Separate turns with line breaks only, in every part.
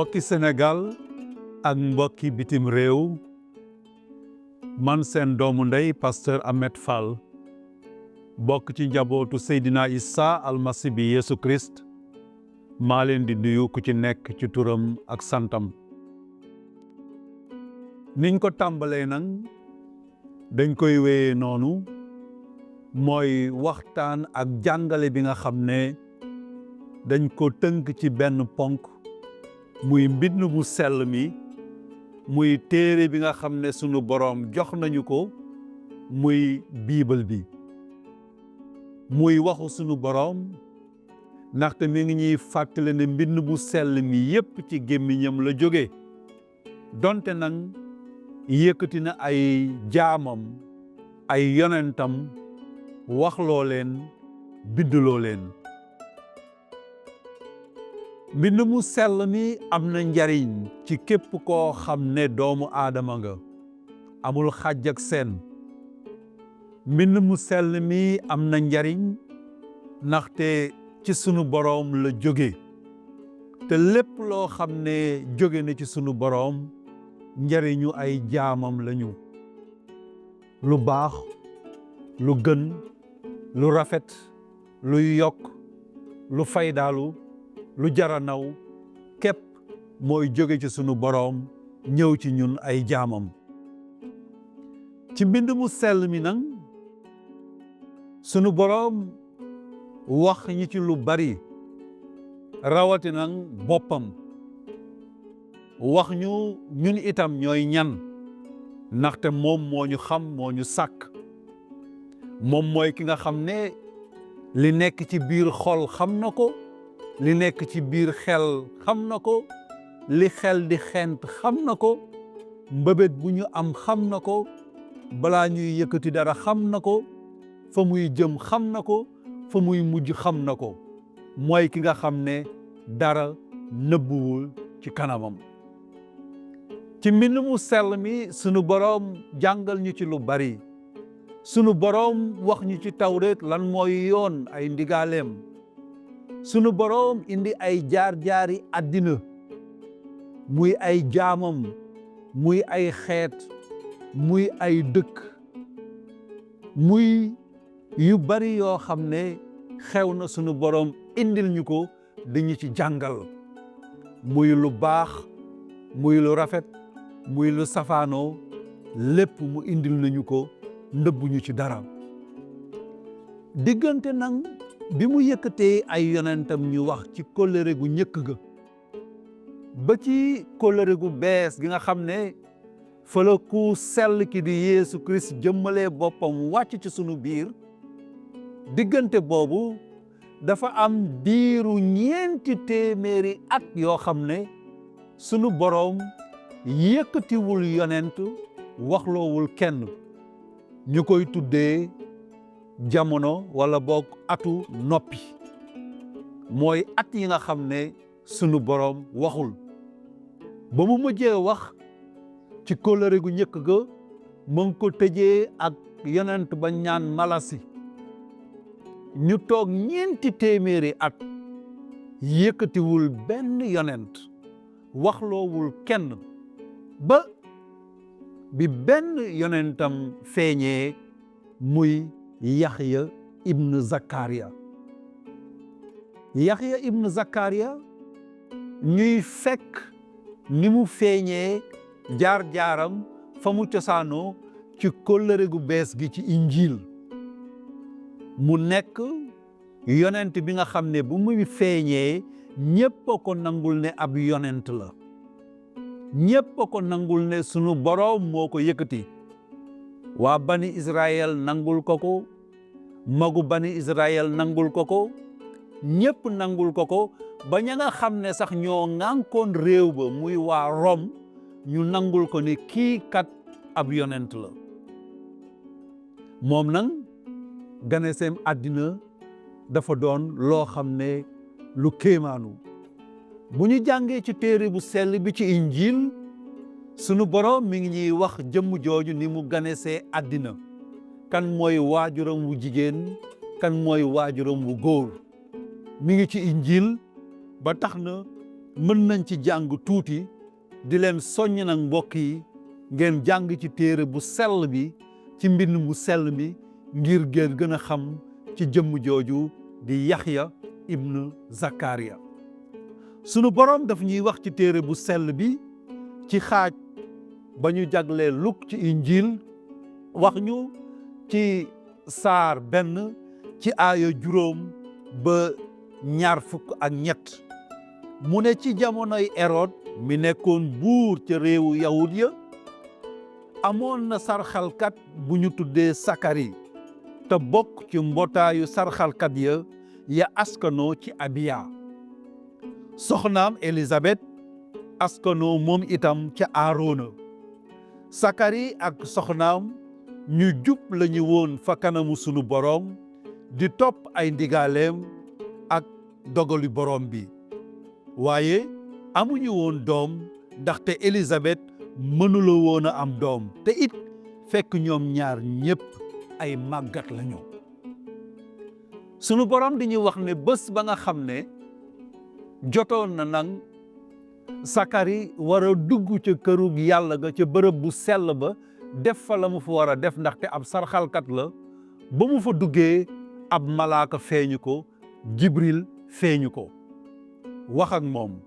mbokki Sénégal ak mbokki bitim réew man seen doomu ndey pasteur Ahmed Fall bokk ci njabootu Seydina Isa almasi bi Yeesu Christ maa leen di nuyu ku ci nekk ci turam ak santam. niñ ko tàmbalee nag dañ koy wéyee noonu mooy waxtaan ak jàngale bi nga xam ne dañ ko tënk ci benn ponk muy mbind mu sell mi muy téere bi nga xam ne sunu boroom jox nañu ko muy biibal bi muy waxu sunu boroom ndaxte mi ngi ñuy fàttale ne mbind mu sell mi yépp ci gémmiñam la jóge donte nag yëkkati na ay jaamam ay yonentam waxloo leen bindloo leen. mbind mu sell mi am na njariñ ci képp koo xam ne doomu aadama nga amul xàjj ak seen. mbind mu sell mi am na njariñ ndaxte ci sunu boroom la jóge te lépp loo xam ne jóge na ci sunu boroom njariñu ay jaamam lañu. lu baax lu gën lu rafet luy yokk lu faydaalu lu jara naw képp mooy jóge ci sunu boroom ñëw ci ñun ay jaamam. ci mbind mu sell mi nag sunu boroom wax ñi ci lu bari rawati nag boppam wax ñu ñun itam ñooy ñan ndaxte moom moo ñu xam moo ñu sàkk. moom mooy ki nga xam ne li nekk ci biir xol xam na ko, li nekk ci biir xel xam na ko, li xel di xent xam na ko, mbëbët bu ñu am xam na ko, balaa ñuy yëkkati dara xam na ko, fa muy jëm xam na ko, fa muy mujj xam na ko. mooy ki nga xam ne dara nëbbuwul ci kanamam. ci mbind mu sell mi sunu boroom jàngal ñu ci lu bari. sunu boroom wax ñu ci tawreet lan mooy yoon ay ndigaaleem. sunu boroom indi ay jaar-jaari àddina muy ay jaamam muy ay xeet muy ay dëkk muy yu bari yoo xam ne xew na sunu boroom indil ñu ko dañu ci jàngal muy lu baax muy lu rafet muy lu safaanoo lépp mu indil nañu ko ndëbbuñu ci dara. diggante nag bi mu yëkkatee ay yonentam ñu wax ci kóllëre gu njëkk ga ba ci kóllëre gu bees gi nga xam ne fa la ku sell ki di Yeesu Christ jëmmalee boppam wàcc ci sunu biir. diggante boobu dafa am diiru 400 at yoo xam ne sunu boroom yëkkatiwul yonent waxloowul kenn ñu koy tuddee jamono wala boog atu noppi. mooy at yi nga xam ne sunu boroom waxul. ba mu mujjee wax ci kóllëre gu njëkk ga mu ngi ko tëjee ak yonent ba ñaan malasi. ñu toog 400 at yëkkatiwul benn yonent waxloowul kenn ba bi benn yonentam feeñee muy Yaxya ibn Zakariya. Yaxya ibn Zakariya ñuy fekk ni mu feeñee jaar-jaaram fa mu cosaanoo ci kóllëre gu bees gi ci injiil. mu nekk yonent bi nga xam ne bu muy feeñee ñépp a ko nangul ne ab yonent la. ñépp a ko nangul ne sunu boroom moo ko yëkkati. waa bani Israël nangul ko ko, magu bani Israël nangul ko ko, ñépp nangul ko ko ba ña nga xam ne sax ñoo ŋànkoon réew ba muy waa Rome ñu nangul ko ne kii kat ab yonent la. moom nag ganeseem àddina dafa doon loo xam ne lu kéemaanu. bu ñu jàngee ci téere bu sell bi ci injiil sunu boroom mi ngi ñuy wax jëmm jooju ni mu ganesee àddina. kan mooy waajuram wu jigéen kan mooy waajuram wu góor mi ngi ci injiil ba tax na mën nañ ci jàng tuuti di leen soññ nag mbokk yi ngeen jàng ci téere bu sell bi ci mbind mu sell mi ngir ngeen gën a xam ci jëmm jooju di Yaxya ibn Zakariya. sunu borom daf ñuy wax ci téere bu sell bi ci xaaj ba ñu jaglee Luk ci injil wax ñu ci saar 1 ci aaya juróom ba 27 mu ne ci jamonoy Erod mi nekkoon buur ca réewu yawut ya amoon na sarxalkat bu ñu tuddee Sakari te bokk ci mbootaayu sarxalkat ya askanoo ci Abiya. soxnaam Elisabeth askanoo moom itam ca Aarona. Sakari ak soxnaam ñu jub lañu woon fa kanamu sunu boroom di topp ay ndigaaleem ak dogali boroom bi. waaye amuñu woon doom ndaxte Elisabeth mënula woon a am doom te it fekk ñoom ñaar ñépp ay màggat lañu. sunu borom di ñu wax ne bés ba nga xam ne jotoon na nag Sakari war a dugg ca këru yàlla ga ca bërëb bu sell ba def fa la mu fa war a def ndaxte ab sarxalkat la ba mu fa duggee ab malaaka feeñu ko Jibril feeñu ko wax ak moom.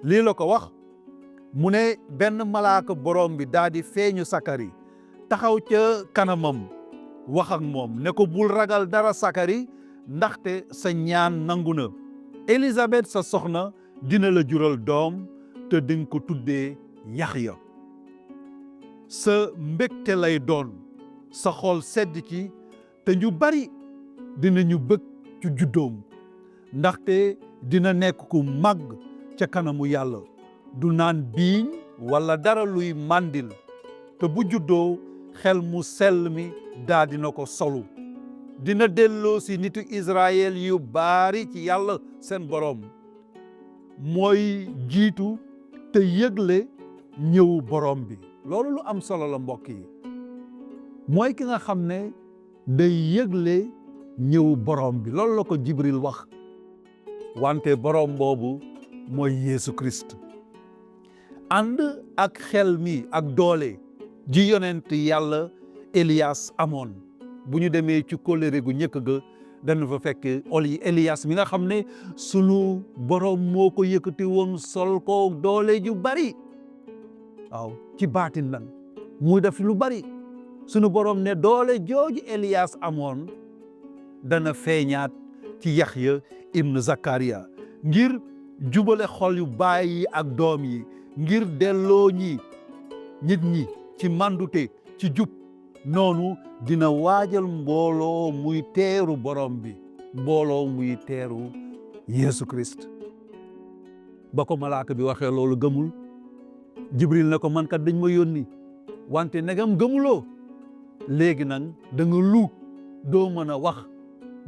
lii la ko wax mu ne benn malaaka borom bi daal di feeñu Sakari taxaw ca kanamam wax ak moom ne ko bul ragal dara Sakari ndaxte sa ñaan nangu na. Elisabeth sa soxna dina la jural doom te dinga ko tuddee Yaxya. sa mbégte lay doon sa xol sedd ci te ñu bari dinañu bëgg ci juddoom ndaxte dina nekk ku màgg ca kanamu yàlla. du naan biiñ walla dara luy màndil te bu juddoo xel mu sell mi daa dina ko solu. dina delloo si nitu Israël yu baari ci yàlla seen boroom. mooy jiitu te yëgle ñëw boroom bi. loolu lu am solo la mbokk yi. mooy ki nga xam ne day yëgle ñëw boroom bi. loolu la ko Jibril wax. wante boroom boobu mooy Yeesu Christ. ànd ak xel mi ak doole ji yonent yàlla Elias amoon. bu ñu demee ci kóllëre gu njëkk ga dañu fa fekk Elias mi nga xam ne sunu boroom moo ko yëkkati woon sol ko doole ju bari. waaw ci baatin lan muy def lu bari. sunu boroom ne doole jooju Elias amoon dana feeñaat ci Yaxya ibn Zakariya ngir jubale xol yu baay yi ak doom yi ngir delloo nit ñi ci màndute ci jub. noonu dina waajal mbooloo muy teeru borom bi mbooloo muy teeru Yeesu Christ. ba ko malaaka bi waxee loolu gëmul. Jibril ne ko man kat dañ ma yónni wante negam gëmuloo léegi nag da nga luug doo mën a wax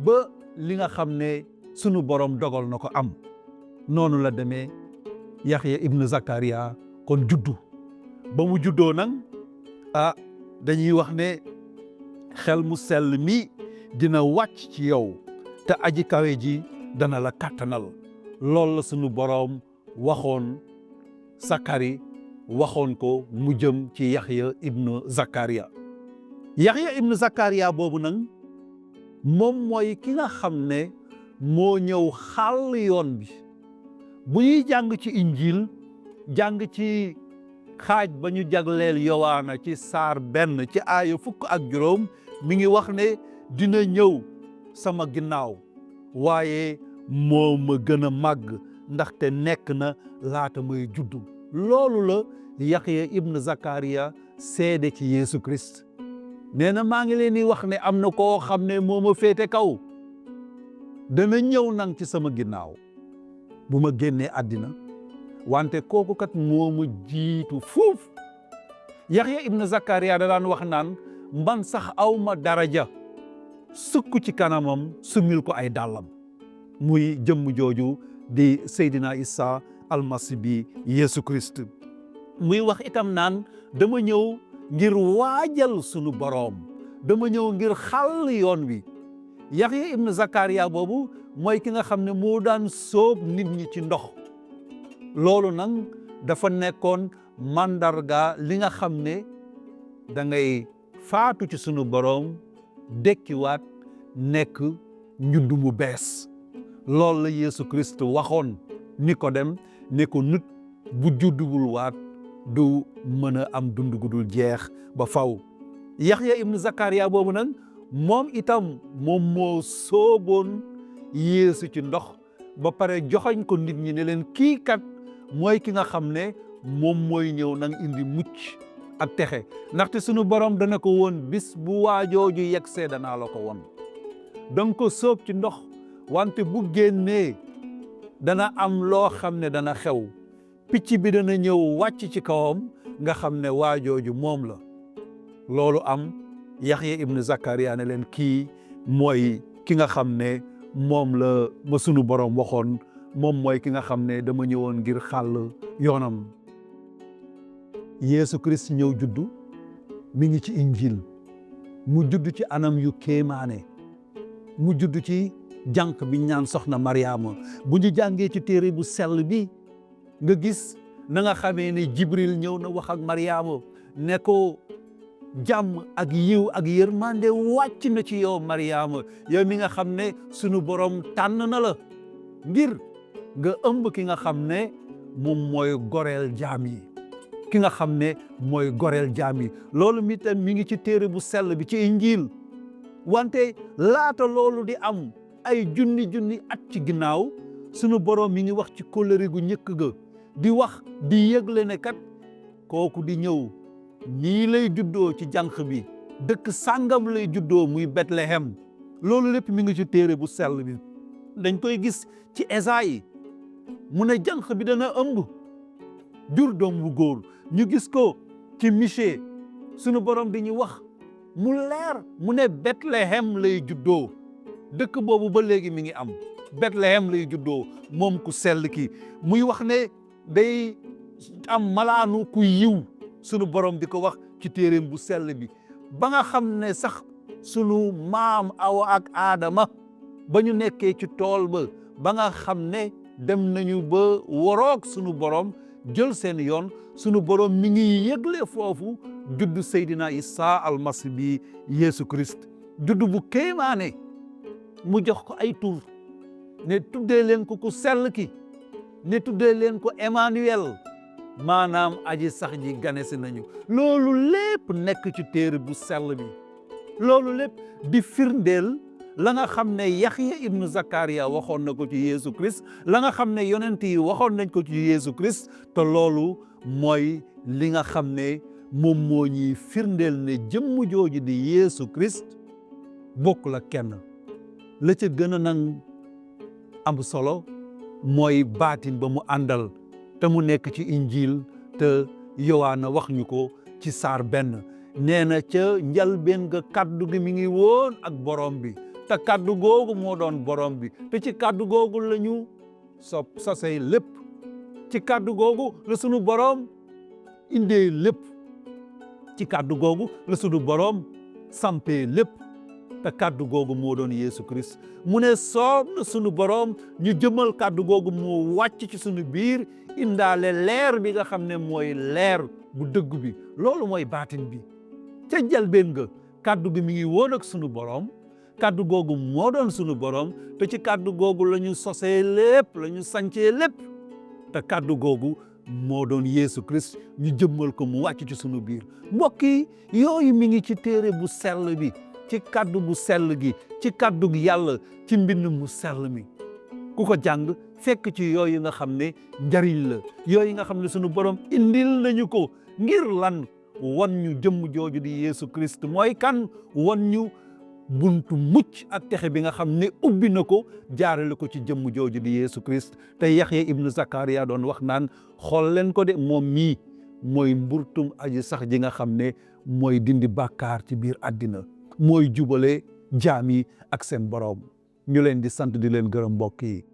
ba li nga xam ne sunu borom dogal na ko am. noonu la demee Yaxya ibn Zakariya kon juddu. ba mu juddoo nag dañuy wax ne xel mu sell mi dina wàcc ci yow te aji kawe ji dana la kàttanal. loolu la sunu boroom waxoon Sakari waxoon ko mu jëm ci Yaxya ibn Zakariya. Yaxya ibn Zakariya boobu nag moom mooy ki nga xam ne moo ñëw xàll yoon bi. bu ñuy jàng ci injil jàng ci xaaj ba ñu jagleel Yowaana ci saar 1 ci aaya 15 mi ngi wax ne dina ñëw sama ginnaaw waaye moo ma gën a màgg ndaxte nekk na laata may juddu. loolu la Yaxya ibn Zakariya seede ci Yeesu Christ. nee na maa ngi leen di wax ne am na koo xam ne moo ma féete kaw dana ñëw nang ci sama ginnaaw bu ma génnee àddina wante kooku kat moo ma jiitu fuuf. Yaxya ibn Zakariya da daan wax naan man sax aw ma daraja sukk ci kanamam sumil ko ay dàllam. muy jëmm jooju di Seydina Isa almasi bi Yeesu Christ. muy wax itam naan dama ñëw ngir waajal sunu boroom dama ñëw ngir xàll yoon wi. Yaxya ibn Zakariya boobu mooy ki nga xam ne moo daan sóob nit ñi ci ndox loolu nag dafa nekkoon màndarga li nga xam ne da ngay faatu ci sunu boroom dekkiwaat nekk njuddu mu bees. loolu la Yeesu Christ waxoon Nikodem ne ko nit bu judduwul waat du mën a am dund gu dul jeex ba faw. Yaxya ibnu Zakariya boobu nag moom itam moom moo sooboon Yeesu ci ndox ba pare joxoñ ko nit ñi ne leen kii kat mooy ki nga xam ne moom mooy ñëw nang indi mucc ak texe, ndaxte sunu borom dana ko woon bis bu waajooju yegsee danaa la ko won. danga ko sóob ci ndox wante bu génnee dana am loo xam ne dana xew, picc bi dana ñëw wàcc ci kawam nga xam ne waajooju moom la. loolu am Yaxya ibnu Zakariya ne leen kii mooy ki nga xam ne moom la ma sunu borom waxoon, moom mooy ki nga xam ne dama ñëwoon ngir xàll yoonam. Yeesu Christ ñëw juddu mi ngi ci injil, mu judd ci anam yu kéemaane, mu judd ci jànq bi ñaan soxna Mariama. bu ñu jàngee ci téere bu sell bi nga gis na nga xamee ne Jibril ñëw na wax ak Mariama ne ko jàmm ak yiw ak yërmande wàcc na ci yow Mariama, yow mi nga xam ne sunu borom tànn na la ngir nga ëmb ki nga xam ne moom mooy goreel jaam yi, ki nga xam ne mooy goreel jaam yi. loolu mi tam mi ngi ci téere bu sell bi ci injil. wante laata loolu di am ay junni at ci ginnaaw sunu borom mi ngi wax ci kóllëre gu njëkk ga, di wax di yëgle ne kat kooku di ñëw nii lay juddoo ci jànq bi, dëkk sàngam lay juddoo muy Bethléem. loolu lépp mi ngi ci téere bu sell bi. dañ koy gis ci Esayi mu ne jànq bi dana ëmb jur doom bu góor. ñu gis ko ci Michée sunu borom di ñu wax mu leer mu ne Bethléem lay juddoo. dëkk boobu ba léegi mi ngi am, Bethléem lay juddoo moom ku sell ki. muy wax ne day am malaanu ku yiw, sunu borom di ko wax ci téereem bu sell bi. ba nga xam ne sax sunu maam Awa ak Aadama ba ñu nekkee ci tool ba nga xam ne dem nañu ba waroog sunu borom jël seen yoon, sunu borom mi ngi yëgle foofu juddu Seydina Isa almasi bi Yeesu Christ. juddu bu kéemaane, mu jox ko ay tur ne tuddee leen ko ku sell ki, ne tuddee leen ko Emmanuel, maanaam aji sax ji ganesi nañu. loolu lépp nekk ci téere bu sell bi. loolu lépp di firndeel la nga xam ne Yaxya ibnu Zakariya waxoon na ko ci Yeesu Christ, la nga xam ne yonent yi waxoon nañ ko ci Yeesu Christ. te loolu mooy li nga xam ne moom moo ñuy firndeel ne jëmm jooju di Yeesu Christ bokkul ak kenn. la ca gën a nang am solo mooy baatin ba mu àndal te mu nekk ci injil, te Yowaana wax ñu ko ci saar 1. nee na ca njalbeen ga kaddu gi mi ngi woon ak borom bi, te kaddu googu moo doon borom bi, te ci kaddu googu la ñu sosee lépp. ci kaddu googu la sunu borom indee lépp. ci kaddu googu la sunu borom sampee lépp. te kaddu googu moo doon Yeesu Christ. mu ne soob na sunu borom ñu jëmal kaddu googu mu wàcc ci sunu biir, indaale leer bi nga xam ne mooy leer bu dëgg bi. loolu mooy baatin bi. ca njalbeen nga kaddu gi mi ngi woon ak sunu borom, kaddu googu moo doon sunu borom, te ci kaddu googu la ñu sosee lépp, la ñu sancee lépp. te kaddu googu moo doon Yeesu Christ, ñu jëmmal ko mu wàcc ci sunu biir. mbokk yi, yooyu mi ngi ci téere bu sell bi, ci kaddu bu sell gi, ci kaddu gi yàlla, ci mbind mu sell mi. ku ko jàng fekk ci yooyu nga xam ne njariñ la, yooyu nga xam ne sunu borom indil nañu ko ngir lan? wan ñu jëmm jooju di Yeesu Christ mooy kan, wan ñu buntu mucc ak texe bi nga xam ne ubbi na ko jaarale ko ci jëmm jooju di Yeesu Christ. te Yaxya ibnu Zakariya doon wax naan xool leen ko de, moom mii mooy mburtum aji sax ji nga xam ne mooy dindi bàkkaar ci biir àddina, mooy jubale jaam yi ak seen borom. ñu leen di sant di leen gërëm mbokk yi.